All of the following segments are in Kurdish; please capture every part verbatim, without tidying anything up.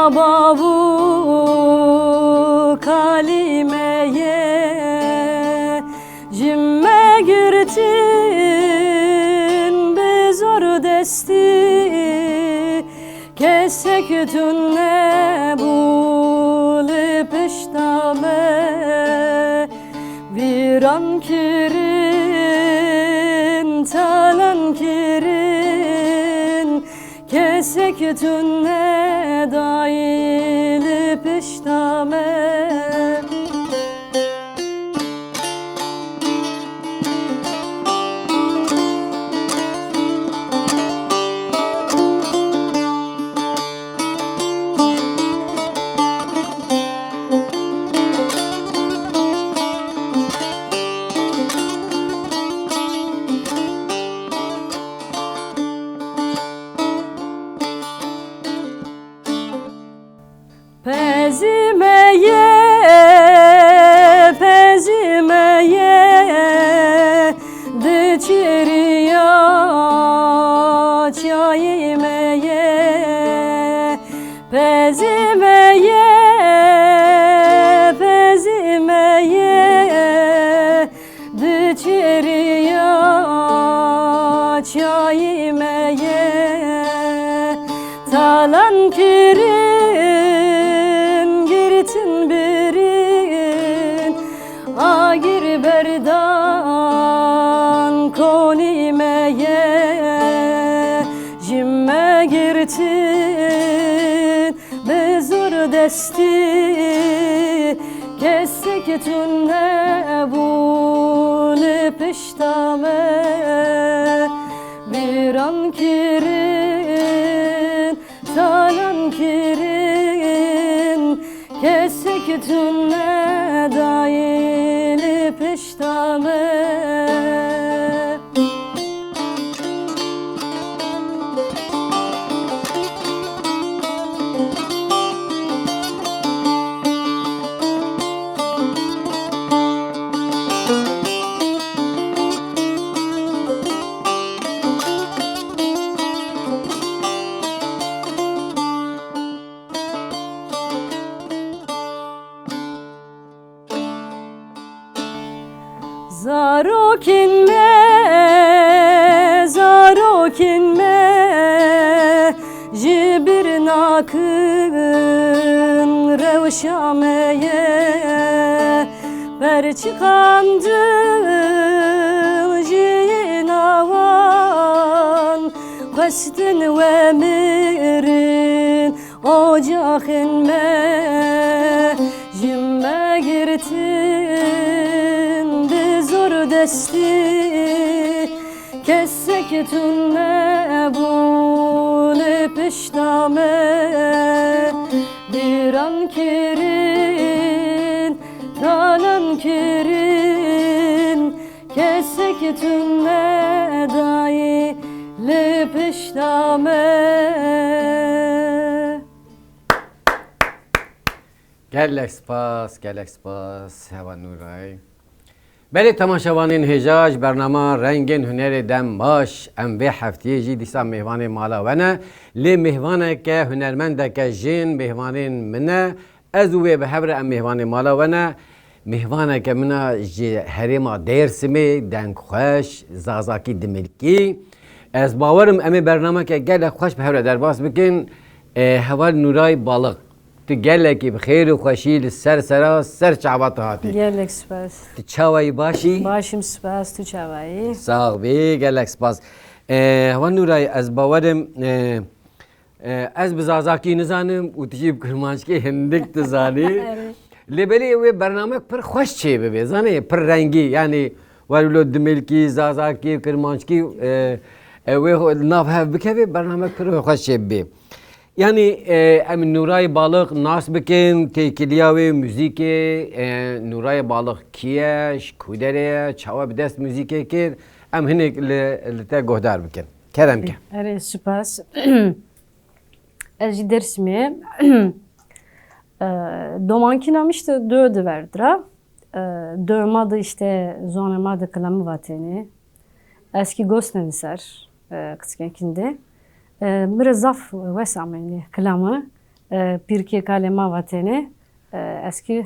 Bavû kalî me ye, ji me girtin bi zor destî, kesek tune bû li pişta me. Vîran kirin, talan kirin, kesek tune dayî li pişta me. Pezî me ye, pezî me ye, di çiriya çiyayî me ye. Pezî me ye, pezî me ye, di çiriya çiyayî me ye. Talan kirin, girtin birin, agir berdan konî me ye. Ji me girtin bi zor destî, kesek tune bû li pişta me. Vîran kirin, talan kirin, kesek tune dayî li pişta me. Zarokên me, zarokên me, ji bîr nakin rewşa me ye. Perçiqandin jiyîna wan, xwestin we mirin ocaxên me. Ji me girtin bi zor destî, kesek tune bû li pişta me. Vîran kirin, talan kirin, kesek tune dayî li pişta me. Gelek spas, gelek spas, Heval Nûray. Belê temaşevanên hêja, ji bernama Rengên Hunerê dem baş. Em vê heftiyê jî dîsa mêvanê mala we ne. Lê mêvaneke, hunermendeke jin mêvanên min e. Ez û wê bi hev re em mêvanê mala we ne. Mêvaneke min a ji herêma Dêrsimê, dengxweş, zazakî dimilkî. Ez bawerim em ê bernameke gelek xweş bi hev re derbas bikin. E, Heval Nûray Balix, tu gelekî bi xêr û xweşî li ser sera ser çava tu hatî. Gelek spas. Tu çawayî, baş î? Baş im, spas, tu çawayî? Sax bî, gelek spas. E, Heval Nûray, ez bawerim, e, e, ez bi zazakî nizanim û tu jî bi kirmanckî hindik dizanî. Erê. Lê belê wê bernamek pir xweş çêbibe, zanê, pir rengî, yanî wer wilo dimilkî, zazakî, kirmanckî, e, e, wê xwe li nav hev bikeve, bernamek pir xweş çêbibe. Yanî, e, em Nûray Balix nas bikin, têkiliya wê, muzîkê, e, Nûray Balix kî ye, ji ku derê ye, çawa bi dest muzîkê kir, em hinek li, li te guhdar bikin. Kerem ke. Erê, spas. Ez jî Dêrsimê. E, domankîna min işte dö di ver dira. E, dö ma de işte zonê ma de kilamî vatêne. Eskî gosnenî ser, e, kiçikên kinde. E, mi re zaf wes ameyne kilamî. e, pîrkê kalê ma vatêne, e, eskî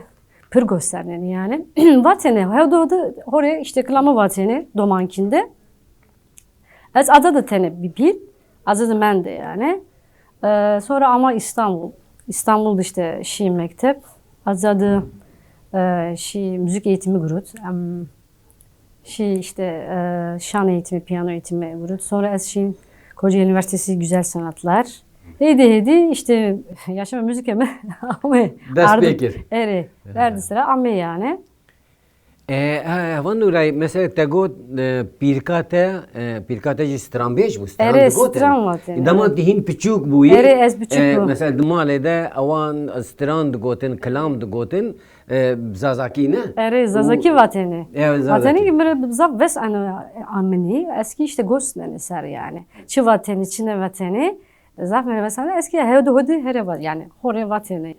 pir gos tenê yani. Vatêne, hewdo hewdo horê işte kilama vatêne domankinde. Ez aca de tenê bî pîl, aca de mende yani. E, sonra ama İstanbul. İstanbul'da işte şî mektep. Aca de, e, şî müzik eğitimi gurut. Em, şî işte, e, şan eğitimi, piyano eğitimi gurut. Sonra ez şî Kocaeli Üniversitesi Güzel Sanatlar. Hêdî hêdî işte yaşama müzik eme amê. Dest pê kir. Erê, verdi sıra amê yani. E, e, heval Nûrayî, mesela te got, e, pîrka te, e, pîrka te jî stranbêj bû, stran Erê, digotin. Stran vatin, Dema erê. Te hîn piçûk bûyî, Erê, ez piçûk e, bû. Mesela di malê de ewan stran digotin, kilam digotin, e, zazakî ne? Erê, zazakî vatêne. E, zazakî. Vatêne ki mire zaf ves ano aminî, eskî işte gos nene ser yani. Çi vatêne, çi nevatêne, zaf mire ves ano, eskî hewdi hodi here va-, yani, hore vatêne yani.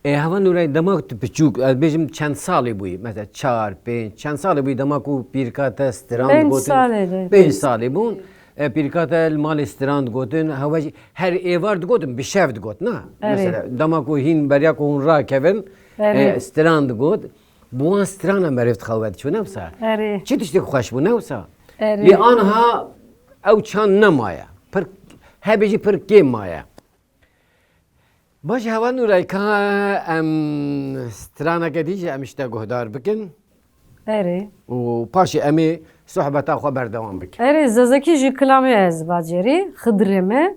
E, heval Nûrayî, dema tu piçûk, ez bêjim çend salî bûyî? Mesela çar, pênc, çend salî bûyî dema ku pîrka te stran Pênc digotin? Salê de. Pênc salî bûn. E, pîrka te li malê stran digotin, hewa jî her êvar digotin, bi şev digot, na? Erê. Mesela, dema ku hîn beriya ku hûn rakevin, Erê. E, stran digot, bi wan strana meriv dixewe diçû, ne wisa? Erê. Çi tiştek xweş bû, ne wisa? Erê. Lê anha ew çand nemaye. Pir, hebê jî pir kêm maye. Baş, heval Nûrayî, ka em straneke dî jî em ji te guhdar bikin. Erê. Û paşê em ê sohbeta xwe berdewam bikin. Erê, zazakî jî kilamê ez bacerî, Xidirê mi.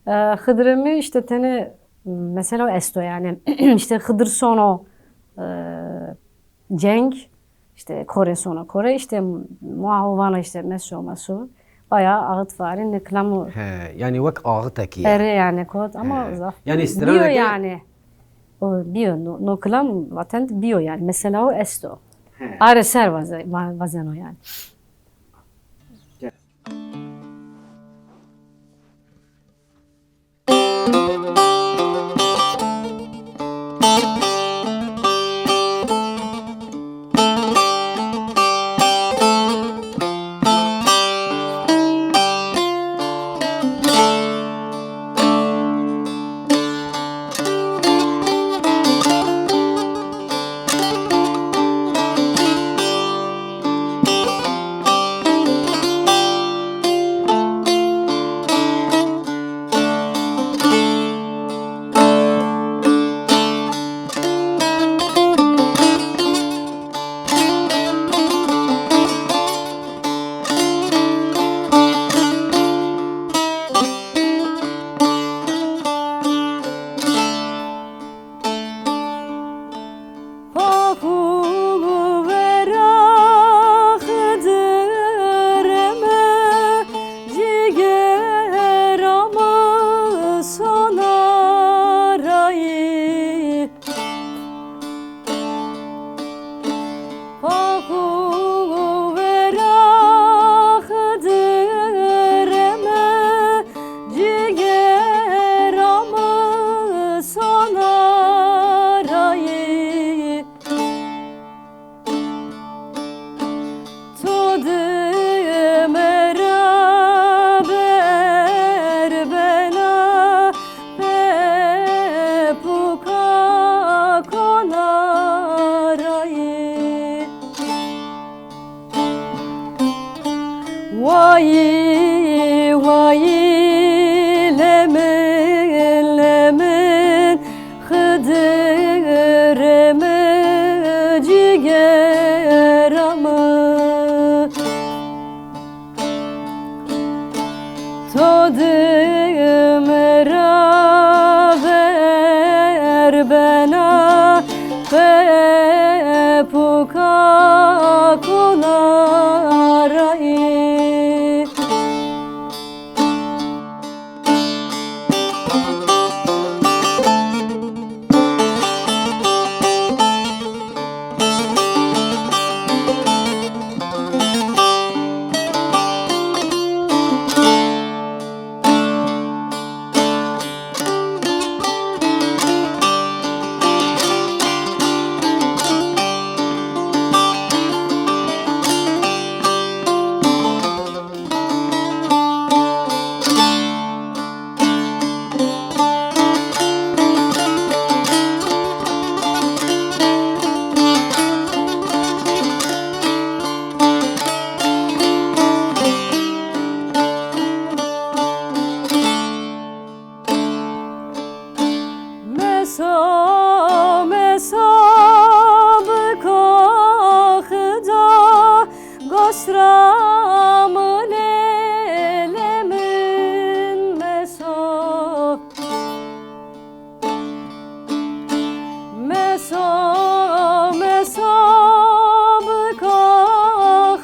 E, Xidirê mi işte tenê mesela esto yani. İşte Xidir sono, e, ceng, işte kore sona kore, işte muaho vana işte meso meso. Baya ağıt varî ne kilam û He, yani wek ağıtekî ye. Erê yani kot ama He. Zaf. Yani straneke Biyo yani. O biyo, no, no kilam vaten biyo yani. Mesela o esto. He. Are ser vaze-, va-, vazeno yani. Meso biko Xida, gosra min lê min meso. Meso, meso biko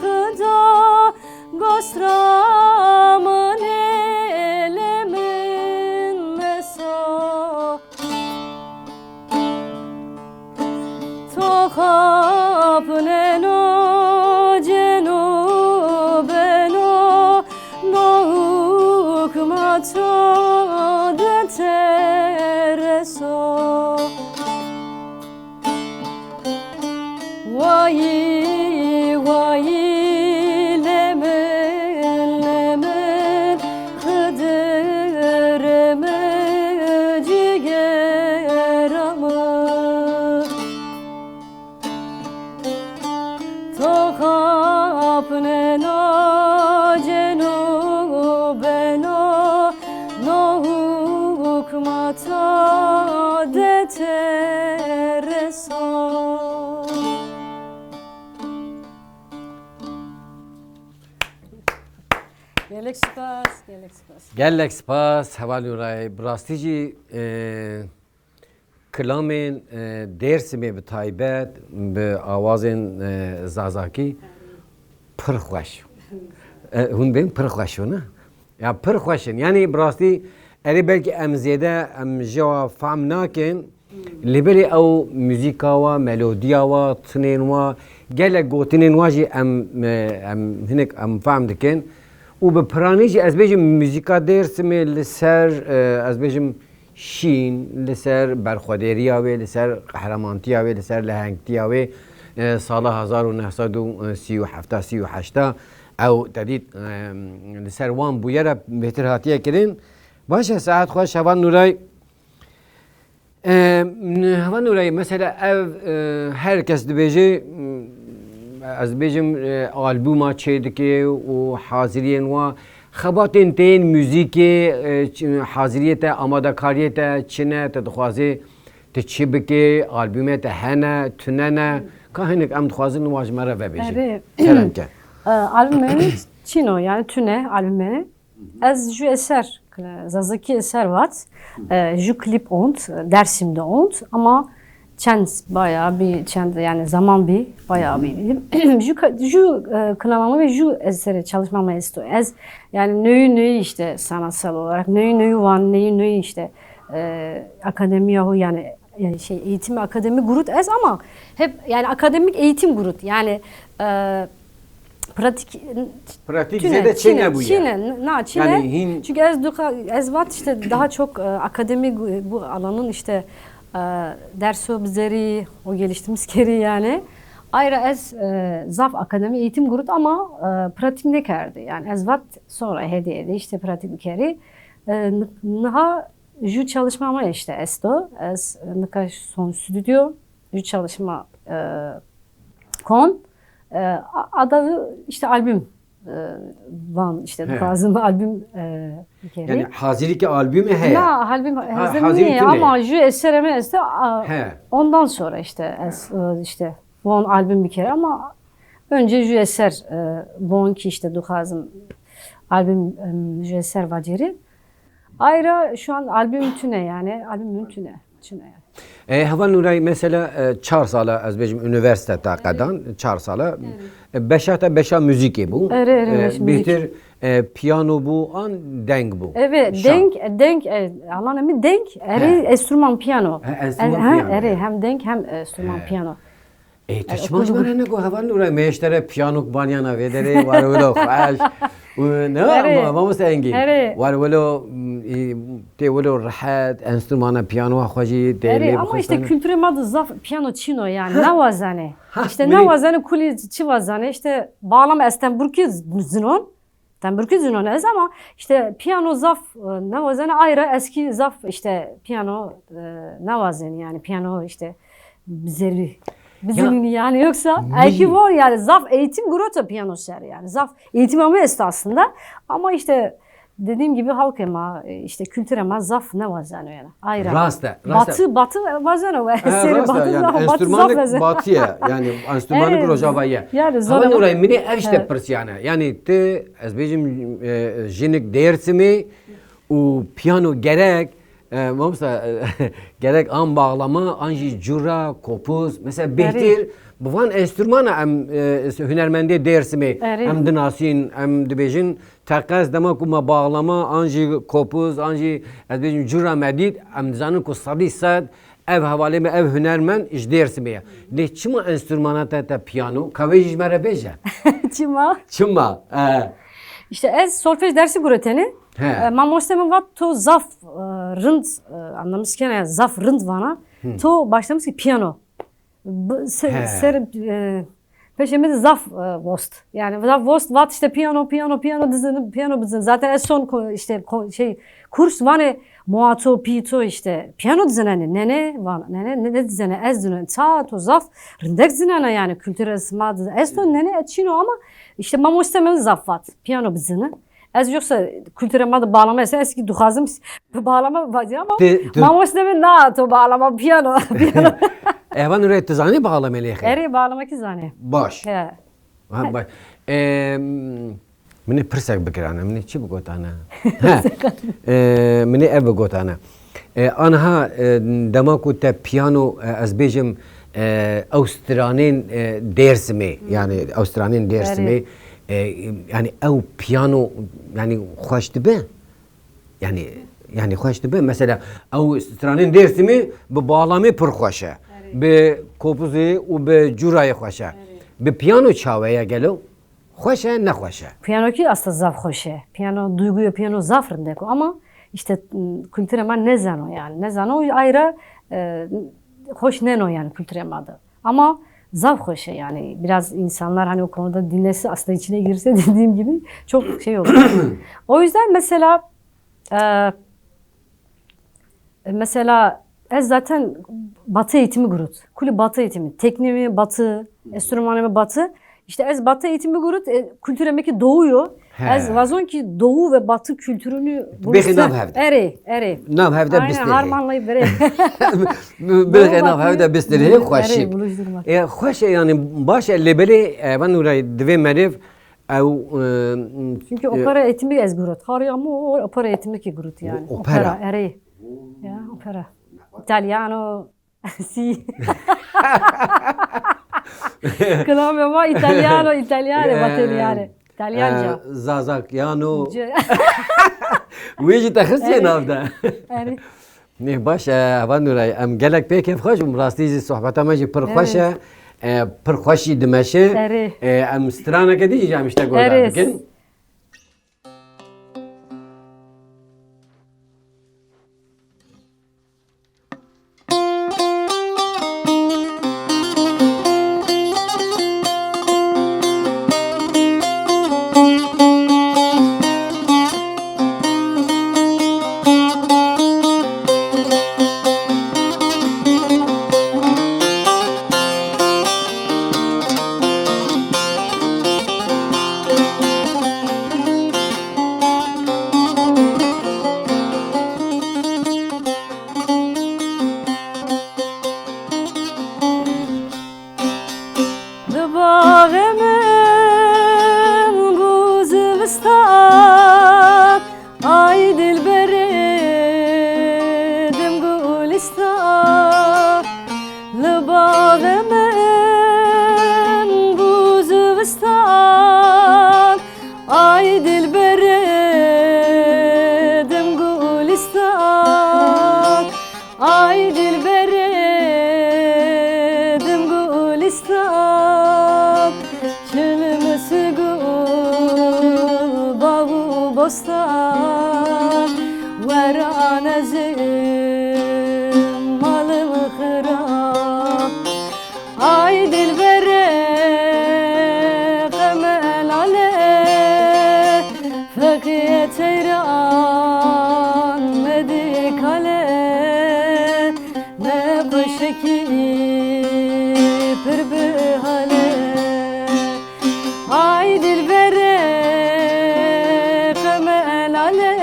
Xida, gosra min lê min meso. To xapneno ceno beno, no hukma to de tereso. Wayî, wayî, lê min, lê min, Xidir min, cigera min. To xapneno ceno beno, no hukma to de tereso. Gelek spas, gelek spas. Gelek spas, Heval Nûrayê. Bi rastî jî, e, kilamên, e, Dêrsimê bi taybet, bi awazên, e, Zazakî pir xweş. E, hûn bên pir xweş ne? Ya pir xweş in. Yanî bi rastî erê belkî em zêde em ji wa fehm nakin. Lê belê ew muzîka wa, melodiya wa, tinên wa, gelek gotinên wa jî em, e, em hinek em fehm dikin. Û bi piranî jî ez bêjim muzîka Dêrsimê li ser, e, ez bêjim şîn, li ser berxwedêriya wê, li ser qehremantiya wê, li ser lehengtiya wê, e, sala hezar û neh sed û sî û heft, sî û heşt ew te dît, e, li ser wan bûyera bêtir hatiye kirin. Baş e, saet xweş, Heval Nûray. E, Heval Nûray, mesela ev, e, her kes dibêje, m, ez dibêjim, e, albûma çêdike û haziriyên wa, xebatên te yên muzîkê, e, çi, haziriyê te, amadekariyê te çi ne, te dixwazê tu çi bikê, albûmê te hene, tune ne, ka hinek em dixwazin wa ji me re vebêjin. Erê. Kerem ke. E, albûmê min çîno, yani tune albûmê. Ez ju eser, zazakî eser vat, e, ju klîp ont, Dersim'de ont ama çend bayağı bir, çend yani zaman bir, bayağı bir. Ju, ka- ju, e, kınamamı ve ju eseri çalışmamı istiyor. Ez yani nöyu nöyu işte sanatsal olarak, nöyu nöyu van, nöyu nöyu işte, e, akademiya hu yani, yani şey eğitim akademi gurut ez ama hep yani akademik eğitim gurut yani, e, pratik Pratik tüne, zêde çêne çêne, bûye. Çêne, n- na çêne. Yani hîn Çünkü ez duka, ez vat işte daha çok, e, akademik bu alanın işte, e, derso bizeri o geliştirmiş keri yani. Ayrı ez, e, zaf akademi eğitim gurut ama, e, pratik ne kerdi. Yani ez vat sonra hediye de işte pratik keri. E, n- niha ju çalışma ama işte esto. Ez nika son stüdyo, ju çalışma, e, kon. E, a- ada işte albüm, e, van işte He. lazım albüm, e, bir kere. Yani hazirlikê albûmê heye? Na, albüm Ha, hazır hazır niye tune. Ama ju esereme este a- He. ondan sonra işte es, e, işte von albüm bir kere ama önce ju eser, e, von ki işte duhazım albüm, e, ju eser vaceri. Ayrı şu an albüm tüne yani albümün tüne. Tüne yani. E, Heval Nûray, mesela, e, çar sala, ez bêjim, unîversîte te qedan, çar sala. E, beşa te beşa muzîkê bû. Erê, erê, E, beş muzîk. Bêhtir, e, piyano bû, an deng bû? Evet, Şan. Deng, deng, e, alanê min deng, erê, He. Enstrüman piyano. He, enstrüman E, ha, piyano, erê, ya. Hem deng hem enstrüman He. Piyano. E, te E, çima ji me re nego, Heval Nûray, me ji te re piyanok baniyana vê derê, war wilo xweş. Û ne, Erê. Ma-, mamoste Engî. Erê. War wilo, m, î, tê wilo rehet, enstrümana piyanoya xwe jî tê Erê, lê ama işte bixwîne. Kültürê ma de zaf piyano çîno yani, ne wazane. Ha, İşte bilî. Ne wazane kulî çi wazane, işte bağlama ez tembûrkî z- zinon. Tembûrkî zinon ez ama işte piyano zaf, e, ne wazane ayrı eski zaf işte piyano, e, ne wazene yani piyano işte bizeri. Bizimini yani yoksa Mî- Erkî von yani zaf eğitim gurota piyano ser yani. Zaf eğitim ama esto aslında. Ama işte Dediğim gibi halkê ma, e, işte kültürê ma zaf ne wazeno yani. Ayra. Rast e, rast e. Batı, batı wazeno ve Ha, seri rast e, batı yani zaf, batı zaf enstrümanlık wazeno. Batı ye, yani enstrümanlık Evet. Rojava ye. Yani zor Ama ama. Nuray, min ê ev işte Evet. pirs yani. Yani te, ez bêjim, e, jinik Dêrsimê û piyano gerek, e, mamosta, e, gerek an bağlama, an jî cura, kopuz. Mesela bêhtir, bi van enstrümana em, e, hunermendê Dêrsimê, Erê. em dinasîn, em dibêjin, teqez, dema ku me bağlama, an jî kopuz, an jî, ez bêjim, cura me dît, em dizanin ku sedî sed ev hevalê me, ev hunermend ji Dêrsimê ye. Lê çima enstrümana te, te piyano? Ka wê jî ji me re bêje. Çima? Çima? E, İşte ez solfej dersi gureteni. He. E, mamoste min vat to zaf, e, rind, e, anlamışken ya zaf rind vana. To başlamış ki piyano. B- se- He. Ser, e, peşê min de zaf, e, vost. Yani zaf vost vat işte piyano, piyano, piyano dizin, piyano bizin. Zaten ez son ko- işte ko- şey kurs vane muato, pito işte piyano dizinene, nene vana, nene ne, ne dizene, ez dizene. Ça to zaf rindek zinene yani kültüre sima diz-, ez to nene et çino ama işte mamoste min zaf vat piyano bizini. Ez yoksa kültüre ma da bağlama ise eski duhazım bir bağlama var ama Te- te- mamoste min na to bağlama piyano, piyano. Evan Nuray, tu zanî bağlama lêxe? Erê bağlama ki zane. Baş. He. Ha, baş. Em, Min ê pirsek bikirane, min ê çi bigotane? He. E, min ê ev bigotane. E, anha, e, dema ku te piyano, e, ez bêjim, e, ew stranên, e, Dêrsimê, yani ew stranên Dêrsimê, e, yani ew piyano, yani xweş dibe? Yani, yani xweş dibe? Mesela ew stranên Dêrsimê bi bağlamê pir xweş e. Bi kopuzê û bi curayê xweş e. Bi piyano çawe ye gelo? Xweş e, nexweş e? Piyano ki aslında zaf xweş e. Piyano, duyguyu piyano zaf rindek o ama işte, m, kültüre ma nezano yani. Nezano ayra, e, hoş neno yani kültüre ma da. Ama zaf xweş e yani. Biraz insanlar hani o konuda dinlese aslında içine girse dediğim gibi çok şey olur. O yüzden mesela, e, Mesela ez zaten Batı eğitimi gurut. Kulî Batı eğitimi. Tekniğimi Batı, enstrümanımı Batı. İşte ez Batı eğitimi gurut, e, kültüremeki doğuyor. He. Ez vazon ki Doğu ve Batı kültürünü Bêxî nav hevde. Erê, erê. Nav hevde Aynen, bistêrê. Harmanlayıp vereyim. Bêxî nav hevde bistêrê, xweşî. Buluşturmak. E, xweş e, yani baş e, lê belê, e, van Nuray, divê meriv ew, e, Çünkü opera eğitimi ez gurut. Harî ama o opera eğitimi ki gurut yani. Opera. Erê. Ya, opera. Italiano. Sì. Clame ma italiano, italiano, Eh, bateliane. Italianca. Eh, Zazakiano. Ce- Wê jî te xistiye nav de. Erê. Nê baş e, heval Nuray, em gelek pê kêfxweş bûn. Rastî jî sohbeta me jî pir xweş e. E, pir xweş jî dimeşe. Erê. E, em straneke dî jî em ji te guhdar Erê. Bikin. Li baxê min bû zivistan, ay dilberê dim gulistan. Li baxê min bû zivistan, ay dilberê dim gulistan. Ay dilberê dim gulistan, çilmis gul, bax û bostan, weran ez ê malim xirab. Ay dilberê qemelale, feqiye teyran medikale, ne xweşekî pir bihale. Ay dilberê qemelale,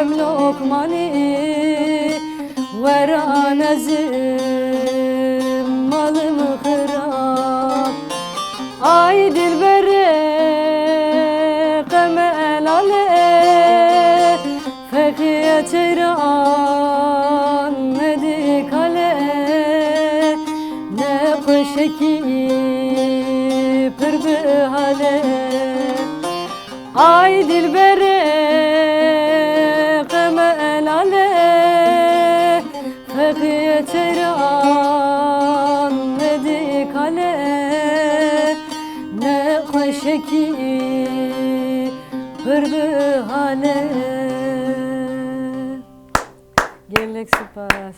Lokmanî weran ez ê malim xirab. Ay dilberê qemelale, fexiye çeyran nedî kale, ne xweşekî pir bi hale. Ay dilberê qemelale, fexiye çeyran nedî kale, ne xweşekî pir bi hale. Gelek spas.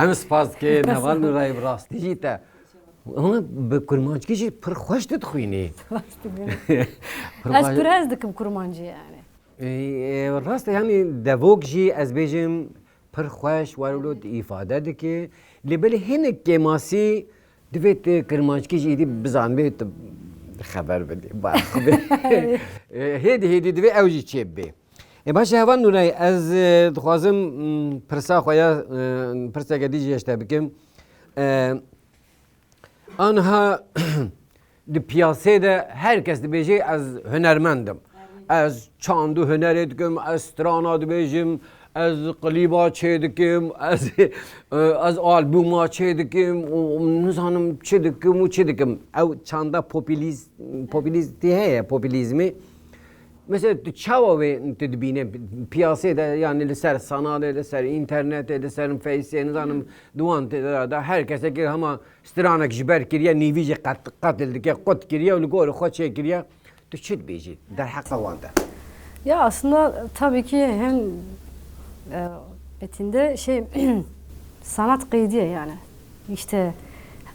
Em spas dikin, Heval Nûrayê, bi rastî jî te. Ama bi kurmanckî jî pir xweş tu dixwînî. Rast dikim. Pir Ez xweş. pir hez dikim kurmancî yani. E, e, rast e, yani devok jî ez bêjim pir xweş, wero tu îfade dike. Lê belê hinek kêmasî divê tu kirmanckî jî êdî bizanibê tu xeber bidî, bixwî. E, hêdî hêdî divê ew jî çêbibe. E, baş e, Heval Nûrayê, ez, e, dixwazim, m, pirsa xwe ya, e, pirseke dî jî ji te bikim. E, Anha di piyasê de her kes dibêje, ez hunermend im. Ez çand û hunerê dikim, ez strana dibêjim, ez klîba çê dikim, ez, ez albûma çê dikim û nizanim çi dikim û çi dikim. Ew çanda populîz-, populîzmî heye, populîzmî. Mesela tu çawa wê tu dibîne piyasê de, yani li ser sanalê, li ser înternetê, li ser Faceê, nizanim di wan tê de, de her kesekî hema stranek ji ber kiriye, nîvî jî qet-, qetil dike, qut kiriye û li gorî xwe çêkiriye. Tu çi dibêjî derheqa wan de? Ya aslında tabii ki hem, e, metinde şey, sanat qeydiye yani. İşte,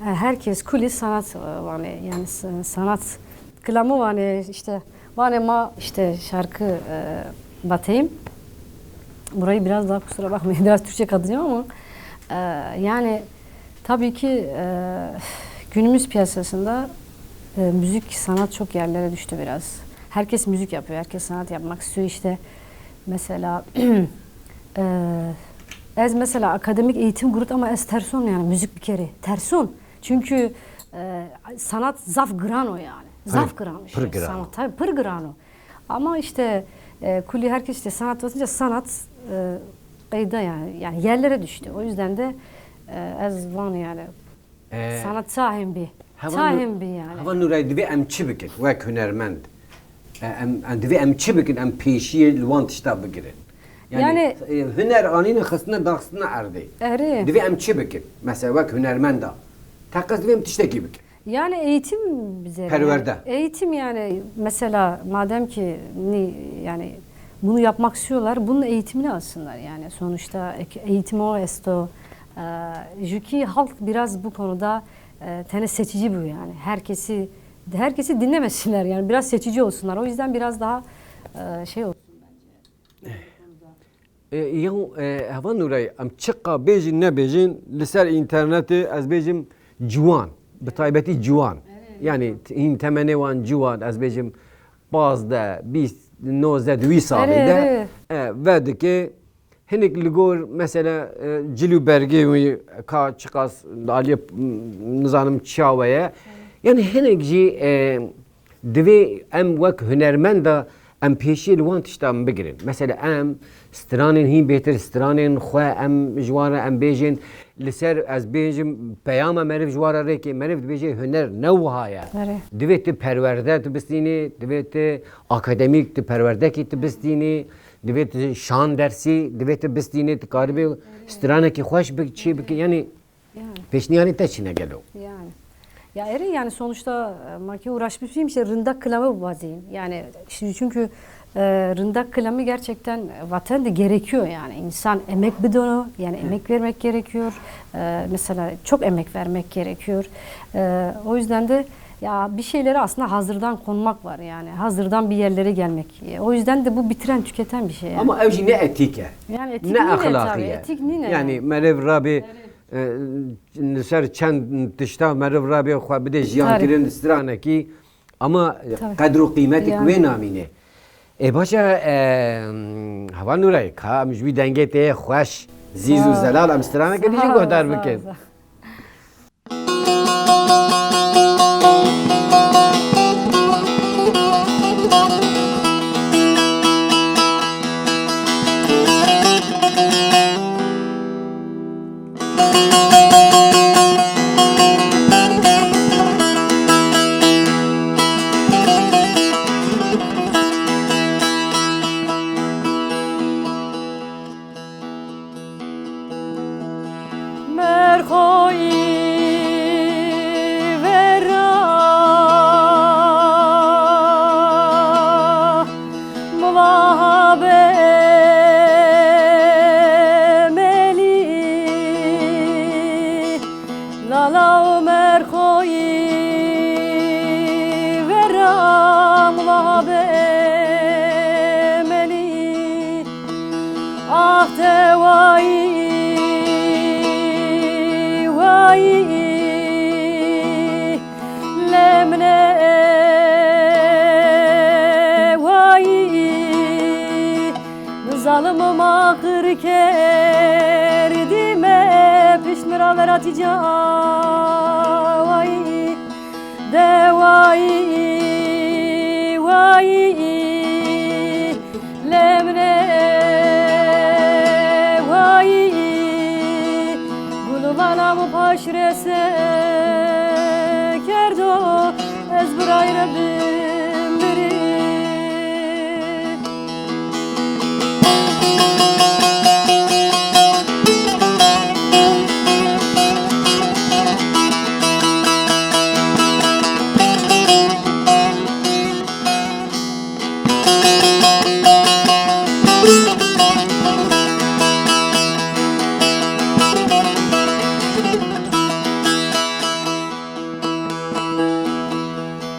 e, herkes kulî sanat, e, yani, yani s-, sanat kilamı yani işte, yani ma işte şarkı, e, batayım. Burayı biraz daha kusura bakmayın, biraz Türkçe katacağım ama, e, yani tabii ki, e, günümüz piyasasında, e, müzik, sanat çok yerlere düştü biraz. Herkes müzik yapıyor, herkes sanat yapmak istiyor işte. Mesela, e, ez mesela akademik eğitim gurt ama ez terson yani müzik bir kere. Terson. Çünkü, e, sanat zaf giran o yani. Zaf giran bir şey. Pir giran. Sanat tabii pir giran o. Ama işte, e, kulî herkes işte sanat basınca sanat, e, qeyda yani, yani yerlere düştü. O yüzden de, e, ez van yani. E, sanat çahên bî. Heval Nû-, Çahên bî yani. Heval Nûrayê, divê em çi bikin wek hunermend? E, em, em divê em çi bikin, em pêşiyê li wan tişta bigirin? Yani, Yani e, huner anîne xistine daxistine erdê. Erê. Divê em çi bikin? Mesela wek hunermenda. Teqez divê em tiştekî bikin. Yani eğitim üzerine. Perwerde. Eğitim yani mesela madem ki ni-, yani bunu yapmak istiyorlar, bunun eğitimini alsınlar yani. Sonuçta ek-, eğitim o esto. E, Jüki halk biraz bu konuda, e, tene seçici bu yani. Herkesi, herkesi dinlemesinler yani. Biraz seçici olsunlar. O yüzden biraz daha, e, şey olsun bence. E, ya, e, Heval Nûrayê, em çiqa bêjin nebêjin, li ser înternetê ez bêjim ciwan, bi taybetî ciwan. Yani t-, hîn temenê wan ciwan, ez bêjim pazdeh, bîst, nozdeh, di wî salê Erê, de, erê. e, vedike, hinek li gor mesela, e, cil û bergê wî ka çiqas aliyê, m, nizanim çawa ye. Yani hinek jî, e, Divê em wek hunermenda em pêşiyê li wan tiştan bigirin. Mesela em stranên hîn bêtir, stranên xwe em ji wan re em bêjin. Li ser ez bêjim peyama meriv ji wan re rêkê. Meriv dibêje huner ne wiha ye. Erê. Divê tu perwerde tu bistînî, divê tu akademîk tu perwerdekî tu bistînî, divê tu şan dersî, divê tu bistînî, tu karibê stranekî xweş bi-, çê bikî. Yani Yani. Pêşniyarê te çi ne gelo? Yani. Ya erê yani sonuçta, e, ma ki uğraşmışım işte rındak kılamı bazıyım. Yani şimdi çünkü, e, rındak kılamı gerçekten vatandı gerekiyor yani. İnsan emek bir donu yani emek vermek gerekiyor. E, mesela çok emek vermek gerekiyor. E, o yüzden de ya bir şeyleri aslında hazırdan konmak var yani. Hazırdan bir yerlere gelmek. E, o yüzden de bu bitiren tüketen bir şey yani. Ama ew jî ne etîk e. Yani etik Ne nîne exlaqî tabii, ye. etik nîne Yani yani. meriv rabê, e, li ser çend tişta meriv rabê xwe bide jiyan Tarî. kirin stranekî, ama Tabii. qedr û qîmetik Yani. wê namîne. E, baş e, e, Van Nûrey, ka em ji wî dengê tê xweş, zîz û zelal em straneke dî jî guhdar bikin. Merxoyî vera milaha be melî, lala û merxoyî vera milaha be melî. Ax te wayî, wayî, lê min e wayî. Min zalim û maqir kerdî me, pişt min ra veratî ca wayî. De wayî, wayî, lê min e wayî. Gul û lala min paşrêse kerdo, ez birayê re bim mirî.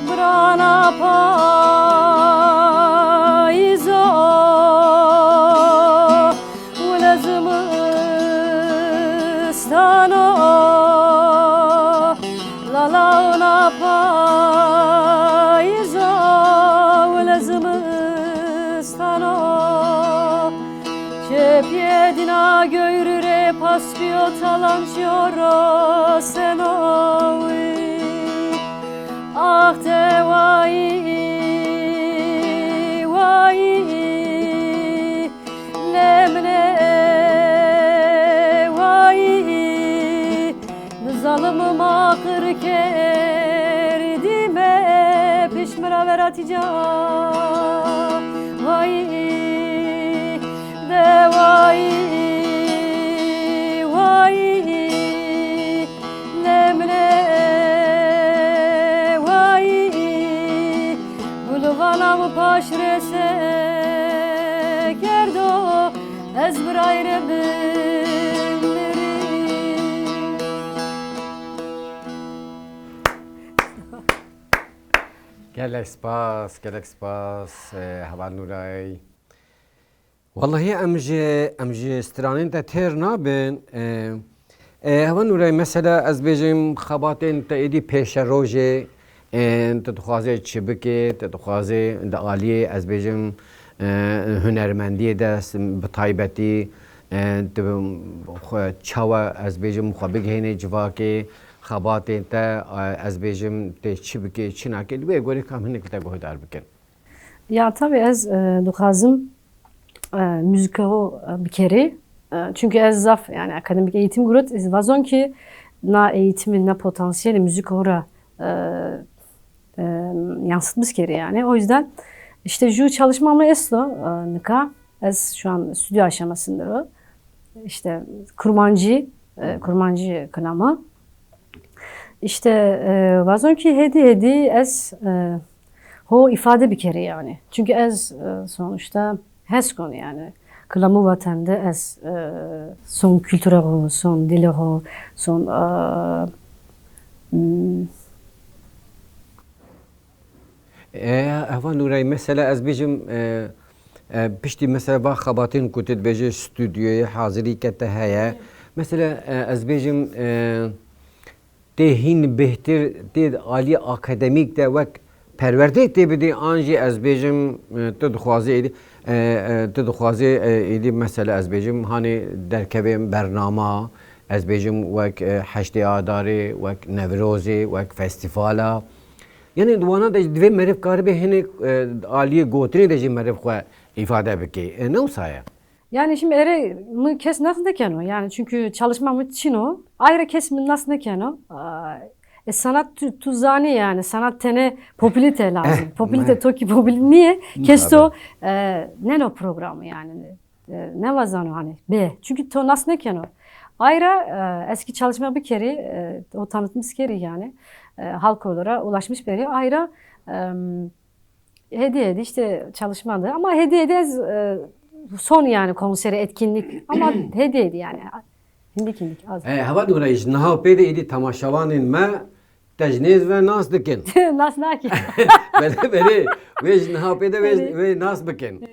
Birana payîzo, wile zimistano, lala û na payîzo, wile zimistano. Çepiyê dîna göyrü rê paspiyo talan çiyo roseno wî. Ax te wayî, wayî, lê min e wayî. Min zalim û maqir kerdî me, pişt min ra veratî ca wayî. De wayî, wayî, lê min e wayî. Gul û lala min paşrêse kerdo, ez birayê re bim mirî. Gelek spas, gelek spas, e, Heval Nûrey. Wellahî em ji, em ji stranên te têr nabin. E, e, Heval Nûrey, mesela ez bêjim xebatên te êdî pêşerojê, e, tu dixwazê çi bikê, tu dixwazê di aliyê, ez bêjim, e, hunermendiyê de s-, bi taybetî, e, tu xwe çawa, ez bêjim, xwe bigihênê civakê, xebatên te, e, ez bêjim, tê çi bikê, çi nakê, li wê gorî ka em hinek li te guhdar bikin. Ya, tabii ez, e, dixwazim, e, müzika ho, e, bikerî. E, çünkü ez zaf, yani, akademik eğitim gurut, ez vazon ki na eğitimi, na potansiyeli müzika ho ra, e, e, yansıtmış kerî yani. O yüzden işte ju çalışma mı esto, e, nika. Ez şu an stüdyo aşamasındır o. İşte kurmancı, e, kurmancı kınamı. İşte, e, vazon ki hedi hedi ez, e, ho ifade bikerî yani. Çünkü ez, e, sonuçta hes kon yani. Kilamı vatende ez, e, son kültüre ho, son dile ho, son, e, m, E, Heval Nûrey, mesela ez bêjim, e, e, piştî mesela va xebatên ku tu dibêjî stûdyoyê hazirî ke te heye. Mesela, e, ez bêjim, e, tê hîn bêhtir, tê aliyê akademîk de wek perwerdeyek tê bidî, an jî ez bêjim, e, tu dixwazî êdî. E, e, tu dixwazî, e, êdî mesela ez bêjim, hanê derkevên bernama, ez bêjim wek, e, heştê Adarê, wek Newrozê, wek festîvala. Yanî di wana de jî divê meriv karibe hinek, e, aliyê gotinê de jî meriv xwe îfade bike. E, ne wisa ye? Yani şimdi erê min kes nas nekeno. Yani çünkü çalışma min çin o. Ayrı kes min nas nekeno. Aa, e, sanat tu, tu zanî yani. Sanat tene popülite lazım. Popülite, tokî popülî niye? Kes to, e, neno programı yani. E, ne vazano hani. Be. Çünkü to nas nekeno. Ayrı, e, eski çalışma bir kere, e, o tanıtmış kere yani. E, halk olarak ulaşmış beri. Ayrı, em, Hediye hediye işte çalışmadı ama hediye hediye ez, e, son yani konseri, etkinlik ama hediye hediye yani. Hindik hindik az. E, heval Nûrey, ji niha pê de êdî temaşevanên me te ji nêz ve nas dikin. Nas nakin. Belê, belê. Wê ji niha pê de wê, Belê. wê nas bikin.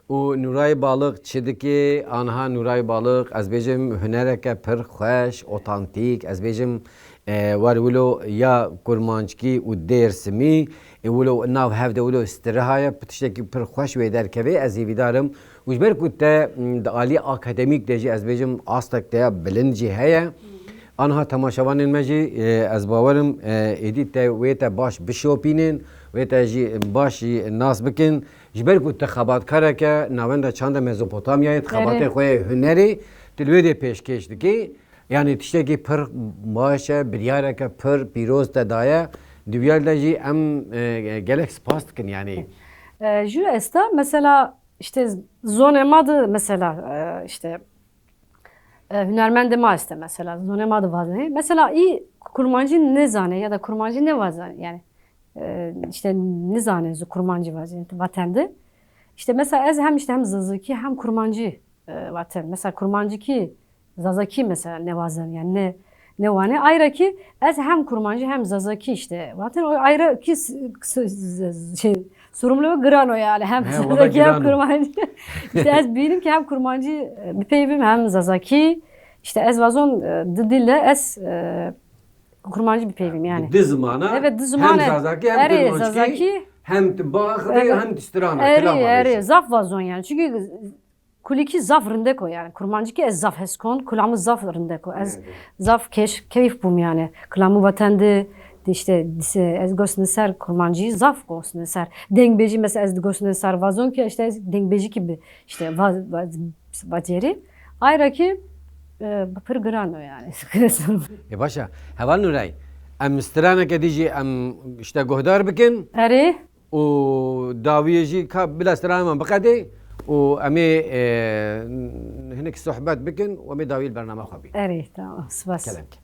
Û Nûray Balix çi dike? Aniha Nûray Balix, ez bêjim, hunereke pir xweş, otantîk, ez bêjim, e, wer wilo ya kurmanckî û dêrsimî, ê wilo nav hev de wilo stiriha ye, tiştekî pir xweş wê derkeve, ez hêvîdar im. Û ji ber ku te, m, di alî akademîk de jî ez bêjim astek te ya bilind jî heye. Anha temaşevanên me jî, e, ez bawer im, e, êdî te wê te baş bişopînin, wê te jî baş jî nas bikin. Ji ber ku te xebatkareke navenda çanda Mezopotamyayê, di Erê. xebatê xwe yê hunerê, tu li wê dê pêşkêş dikî. Yani tiştekî pir baş e, biryareke pir pîroz te daye. Di wiyel de jî em, e, gelek spas dikin yani. E, jû esta mesela işte zonê ma de mesela, e, işte, e, hunermendê ma este mesela zonê ma de vazne. Mesela î kurmancî nezane ya da kurmancî nevaze yani, e, işte nizane zu kurmancî vaze vatende. İşte mesela ez hem işte hem zazakî hem kurmancî, e, vaten. Mesela kurmancîkî Zazakî mesela newazen yani ne, ne wane. Ayra ki ez hem kurmancî hem zazakî işte. Zaten o ayra ki s-, s-, s-, şey, sorumluluğu giran o yani. Hem He, o da zazakî hem giran o. kurmancî. İşte ez bînim ki hem kurmancî, e, bipeyvim hem zazakî. İşte ez vazon, e, di dil de ez, e, kurmancî bipeyvim yani. Di zimana Evet, di hem zimane. zazakî hem Erê, kurmancî, zazakî. hem tu baxivî, Erê. hem tu strana, Erê, kilam erê, avêjî. zaf vazon yani. Çünkü Kulîkî zaf rindek o yani. Kurmancîkî ez zaf hez kon, kulamî zaf rindek o. Ez Evet. zaf keş, keyf bûm yani. Kulamî vaten de, de işte, dise, ez gosne ser kurmancî zaf gosne ser. Dengbêjî mesela ez gosne ser vazon ki işte ez dengbêjîkî bi, işte va-, va-, vacerî. Ayra ki, e, pir giran o yani. E, başa. Heval Nûrey, em straneke dî jî em işte guhdar bikin. Erê. û dawiyê jî ka bila strana me biqedê û em ê, e, hinek sohbet bikin û em ê dawiyê li bername xwe bîn. Erê, tamam. Spas. Kelek.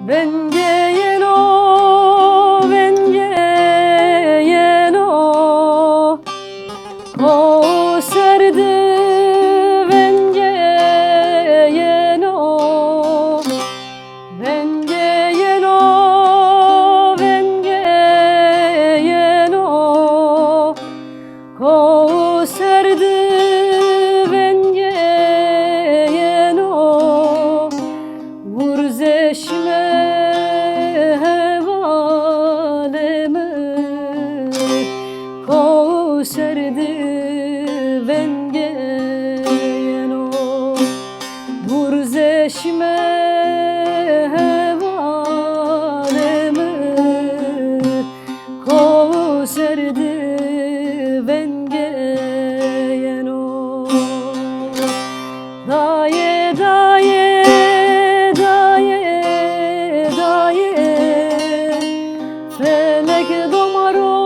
Vengê yeno, vengê yeno, ko ser di vengê yeno. Vengê yeno, vengê yeno, ko ser di vengê yeno, wurzeşme hevalê min, ko ser di vengê yeno. Wurzeşme hevalê min, ko ser di vengê yeno. Dayê, dayê, dayê, dayê, felek domaro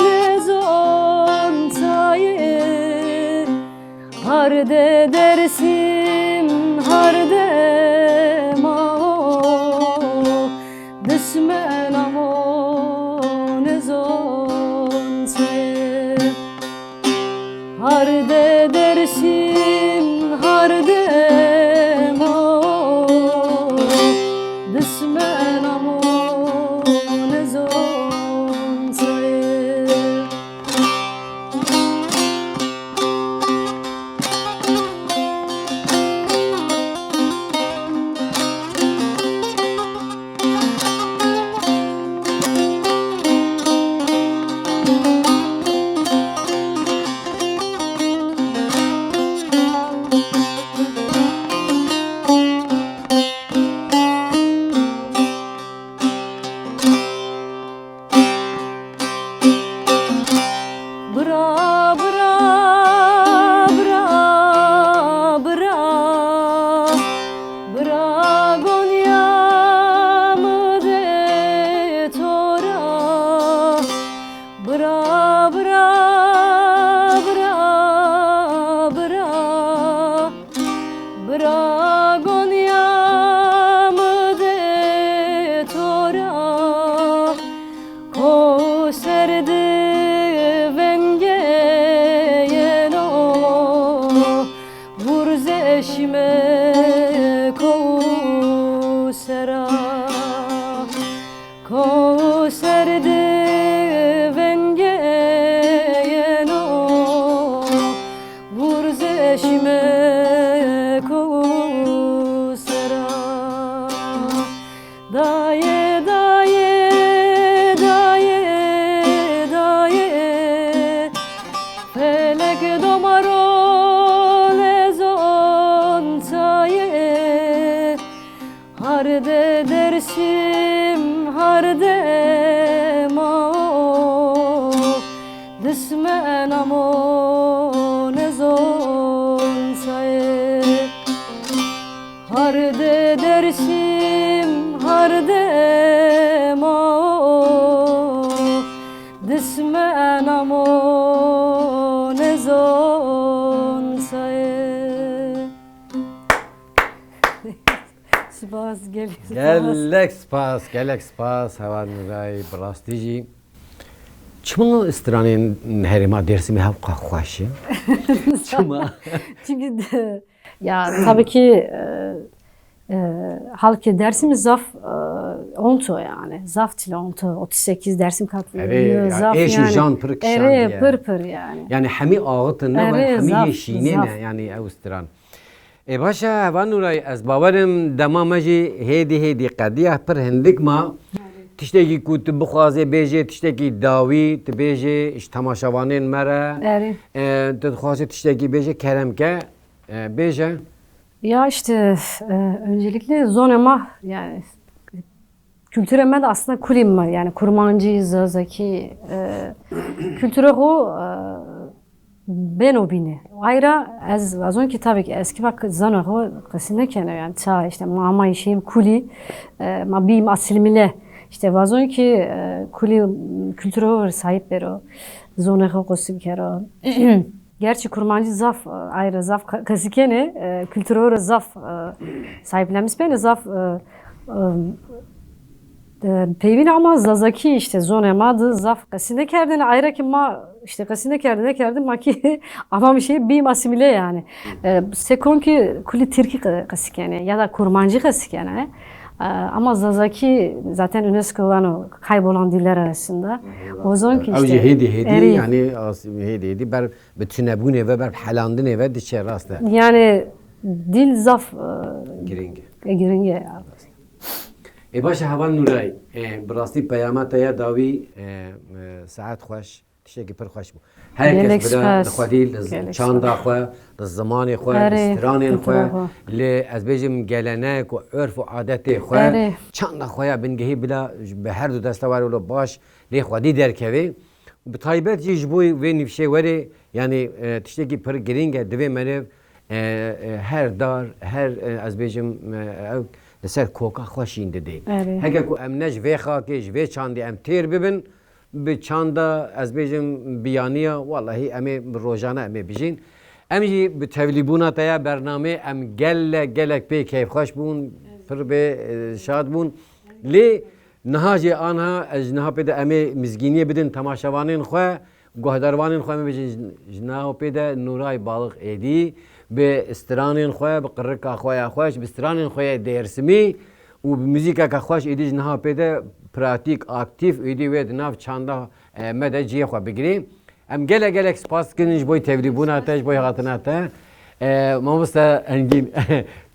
nezan tayê. Hardê de Ragonya mı de tora, ko ser de vengeyeno, vurzeşme ko sera. Ko ser de vengeyeno, vurzeşme ko sera. Daye, daye, daye, daye, felek domaro lezon taye. Harde Dersim, harde mao, disme namo nezon saye. Harde Dersim, harde mao, disme namo nezon saye. Spas, gelek spas. Gelek spas, gelek spas, Heval Nûray, bi rastî jî. Çima stranên herêma Dêrsimê hewqa xweş e? Çima? Çünkü de, ya, tabii ki, e, e, halkê Dersimê zaf, e, onto yani. Zaf çile onto, otuz sekiz Dersim katılıyor. Erê, ya, zaf êş û yani. Jan pir kişandiye. Erê, pir pir yani. Yani hemî axiftin ne, erê, hemî zaf, yê şînê zaf. Ne yani ew stran. Ê baş e, Heval Nûray, ez bawer im dema me jî hêdî hêdî qediya, pir hindik ma. Tiştekî ku tu bixwazê bêjê, tiştekî dawî tu bêjê ji temaşevanên me re. Erê. E, tu dixwazê tiştekî bêjê, kerem ke, e, bêje. Ya işte, e, öncelikle zonê ma, yani, kültüre me de aslında kulî me, yani, Kurmancî, Zazakî, e, kültüre xwe, e, beno bîne. Ayra ez, ez on ki tabii ki eski bak zana xwe qesî nekene, yani, ça işte ma, ma işim kulî, e, ma bîm asilmile. İşte vazon ki, e, kulî kültüre xwe sahip bero, zonê xwe qesî bikero. Gerçi Kurmancî zaf, e, ayra zaf qe-, qesî kene, e, kültüre xwe zaf, e, sahiplenmiş bene, zaf, e, e, e, peyvîn ama Zazakî işte zonê ma de zaf qesî nekerdin. Ayra ki ma işte qesî nekerdin, nekerdin ma ki ama bir şey bîm asimile yani. E, sekon ki kulî Tirkî qe-, qesî kene ya da Kurmancî qesî kene. E, ama Zazakî zaten UNESCO vano kaybolan diller arasında. Vazon ki işte. Ew jî hêdî hêdî, erê, yani as-, hêdî hêdî ber bi tunebûnê ve, ber bi helandinê ve diçe, rast e. Yani dil zaf, e, girîng e. E, girîng e ya. Ê baş e, Heval Nûray, e, bi rastî peyama te ya dawî, e, e, saet xweş, tiştekî pir xweş bû. Her kes bila li xwedî li z-, çanda xwe, li zimanê xwe, li stranên xwe, li, ez bêjim, gelenek û örf û adetê xwe, çanda xwe ya bingehî bila bi her du desta were wilo baş lê xwedî derkeve. Û bi taybet jî ji bo vê nîvşê werê, yanî, e, tiştekî pir girîng e, divê meriv, e, e, her dar, her, e, ez bêjim, e, ew li ser koka xwe şîn didê. Erê. Heke ku em ne ji vê xakê, ji vê çandê em têr bibin, bi çanda, ez bêjim, biyaniya, wellahî em ê bi rojane em ê bijîn. Em jî bi tevlîbûna te ya bernamê em gelek, gelek pê keyfxweş bûn, pir bê, e, şad bûn. Lê niha jî anha, ez ji niha pê de em ê mizgîniyê bidin temaşevanên xwe, guhdarvanên xwe, em ê bêjin ji, ji niha pê de Nûray Balix êdî bi stranên xwe, bi qirika xwe ya xweş, bi stranên xwe ya Dêrsimî û bi muzîkeke xweş êdî ji niha pê de pratîk, aktîf êdî wê di nav çanda, e, me de cihê xwe bigirê. Em gelek gelek spas dikin ji bo tevlîbûna te, ji bo hatina te. E, mamoste Engîn,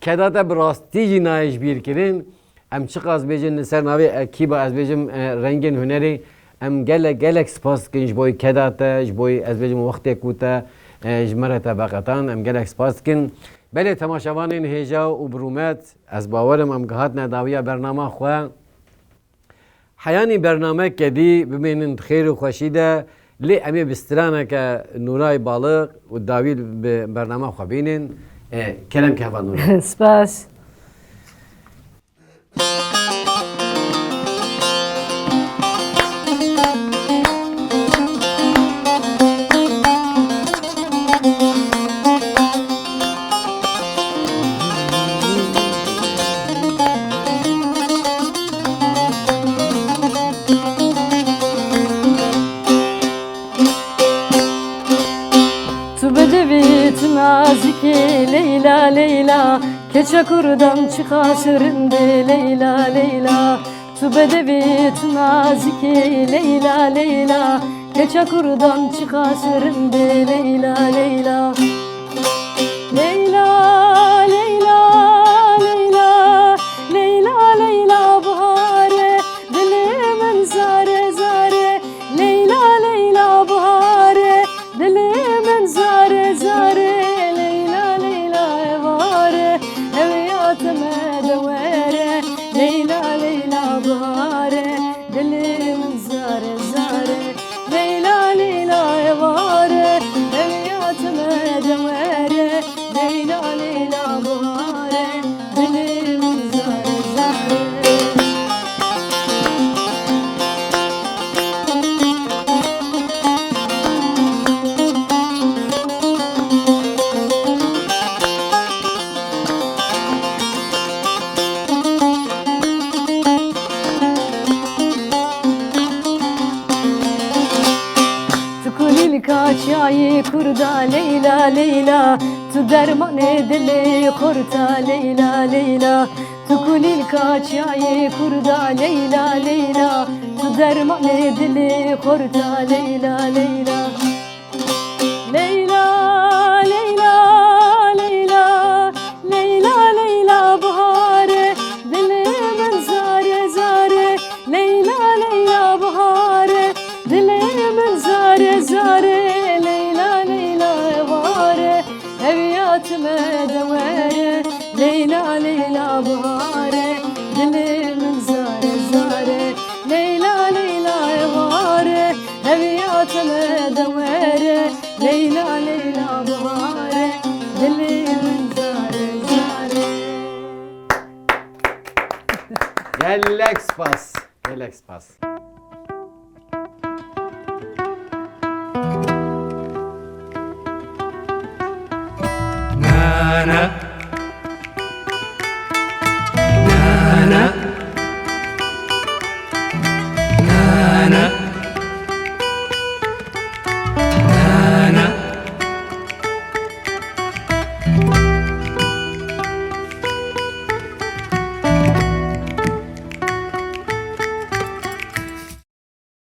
keda te bi rastî jî nayê ji bîr kirin. Em çiqas bêjin li ser navê ekîba, ez bêjim, e, rengên hunerê, em gelek, gelek spas dikin ji bo keda te, ji bo, ez bêjim, wextê ku te, e, ji me re te veqetan, em gelek spas dikin. Belê temaşevanên hêja û bi rûmet, ez bawer im em gihatine dawiya bernama xwe. Heyanî bernameke dî bimînin di xêr û xweşî de, lê em ê bi straneke Nûray Balix û dawî bi bernama xwe bînin. E, kerem ke Heval Nûray. Spas. Keça kurdan çiqas rind e Leyla, Leyla. Tu bedevî, tu nazikî Leyla, Leyla. Keça kurdan çiqas rind e Leyla, Leyla. Leyla, Leyla, Leyla. Leyla, Leyla bihare, dilê min zare, zare. Leyla, Leyla bihare, dilê min zare, zare. Leyla, Leyla êvare, hewiya te me de were. Leyla, Leyla bihare, dilê min zare, zare. Leyla, Leyla êvare, hewiya te me de were. Leyla, Leyla bihare, dilê min zare, zare. Tu kulîlka çiyayê kurda Leyla, Leyla. Tu dermanê dilê xorta Leyla, Leyla. Tu kulîlka çiyayê kurda Leyla, Leyla. Tu dermanê dilê xorta Leyla, Leyla. Leyla, Leyla, Leyla. Leyla, Leyla bihare, dilê min zare, zare. Leyla, Leyla bihare, dilê min zare, zare. Leyla, Leyla êvare, hewiya te me de were. Leyla, Leyla bihare, dilê min zare, zare. Leyla, Leyla êvare, hewiya te me de were. Leyla, Leyla bihare, dilê min zare, zare. Gelek spas. Gelek spas.